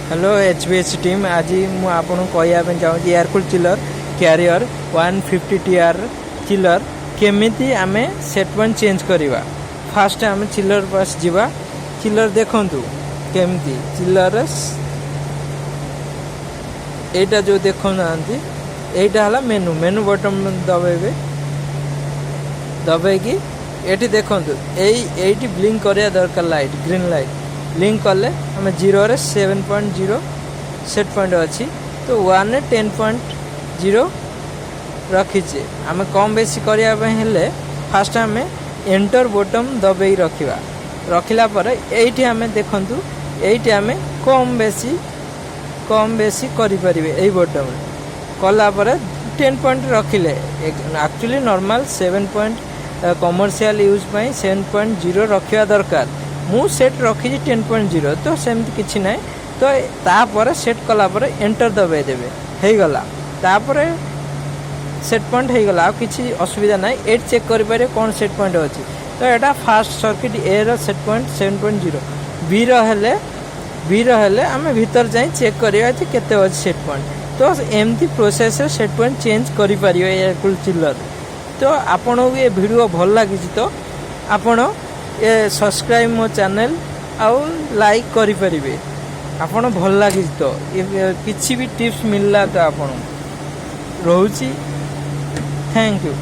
Hello HVAC team, ଆଜି ମୁଁ ଆପଣଙ୍କୁ କହିବା ପାଇଁ ଚାହୁଁଛି air cooled chiller carrier 150 TR chiller କେମିତି ଆମେ ସେଟ୍ ପଏଣ୍ଟ ଚେଞ୍ଜ କରିବା। ଫାଷ୍ଟ ଆମେ ଚିଲର ପାସ୍ ଯିବା। ଚିଲର ଦେଖନ୍ତୁ କେମିତି ଚିଲର। ଏଇଟା ଯେଉଁ ଦେଖୁନାହାନ୍ତି, ଏଇଟା ହେଲା ମେନୁ। ମେନୁ ବଟନ୍ ଦବେଇବେ। ଦବେଇକି ଏଠି ଦେଖନ୍ତୁ, ଏଇଠି ବ୍ଲିଙ୍କ କରିବା ଦରକାର ଲାଇଟ୍, ଗ୍ରୀନ୍ ଲାଇଟ୍। ବ୍ଲିଙ୍କ କଲେ ଆମେ ଜିରୋରେ 7.0 ସେଟ୍ ପଏଣ୍ଟ ଅଛି, ତ ୱାନ୍ରେ 10.0 ରଖିଛେ। ଆମେ କମ୍ ବେଶୀ କରିବା ପାଇଁ ହେଲେ ଫାଷ୍ଟ ଆମେ ଏଣ୍ଟର ବଟନ୍ ଦବେଇ ରଖିବା। ରଖିଲା ପରେ ଏଇଠି ଆମେ ଦେଖନ୍ତୁ, ଏଇଠି ଆମେ କମ୍ ବେଶୀ କରିପାରିବେ। ଏଇ ବଟନ୍ରେ କଲା ପରେ 10 ପଏଣ୍ଟ ରଖିଲେ, actually normal 7 point commercial use ପାଇଁ 7.0 ରଖିବା ଦରକାର। ମୁଁ ସେଟ୍ ରଖିଛି 10.0, ତ ସେମିତି କିଛି ନାହିଁ। ତ ତାପରେ ସେଟ୍ କଲା ପରେ ଏଣ୍ଟର ଦବାଇ ଦେବେ, ହେଇଗଲା। ତାପରେ ସେଟ୍ ପଏଣ୍ଟ ହେଇଗଲା, ଆଉ କିଛି ଅସୁବିଧା ନାହିଁ। ଏଇଠି ଚେକ୍ କରିପାରିବେ କ'ଣ ସେଟ୍ ପଏଣ୍ଟ ଅଛି। ତ ଏଇଟା ଫାଷ୍ଟ ସର୍କିଟ୍ ଏର ସେଟ୍ ପଏଣ୍ଟ 7.0। ବିର ହେଲେ ଆମେ ଭିତରେ ଯାଇ ଚେକ୍ କରିବା ଯେ କେତେ ଅଛି ସେଟ୍ ପଏଣ୍ଟ। ତ ଏମିତି ପ୍ରୋସେସ୍ରେ ସେଟ୍ ପଏଣ୍ଟ ଚେଞ୍ଜ କରିପାରିବେ ଏୟାରକୁଲ୍ ଚିଲର। ତ ଆପଣଙ୍କୁ ଏ ଭିଡ଼ିଓ ଭଲ ଲାଗିଛି ତ ଆପଣ ଏ ସବସ୍କ୍ରାଇବ୍ ମୋ ଚ୍ୟାନେଲ୍ ଆଉ ଲାଇକ୍ କରିପାରିବେ। ଆପଣ ଭଲ ଲାଗିଛି ତ, କିଛି ବି ଟିପ୍ସ ମିଳିଲା ତ ଆପଣଙ୍କୁ, ରହୁଛି। Thank you.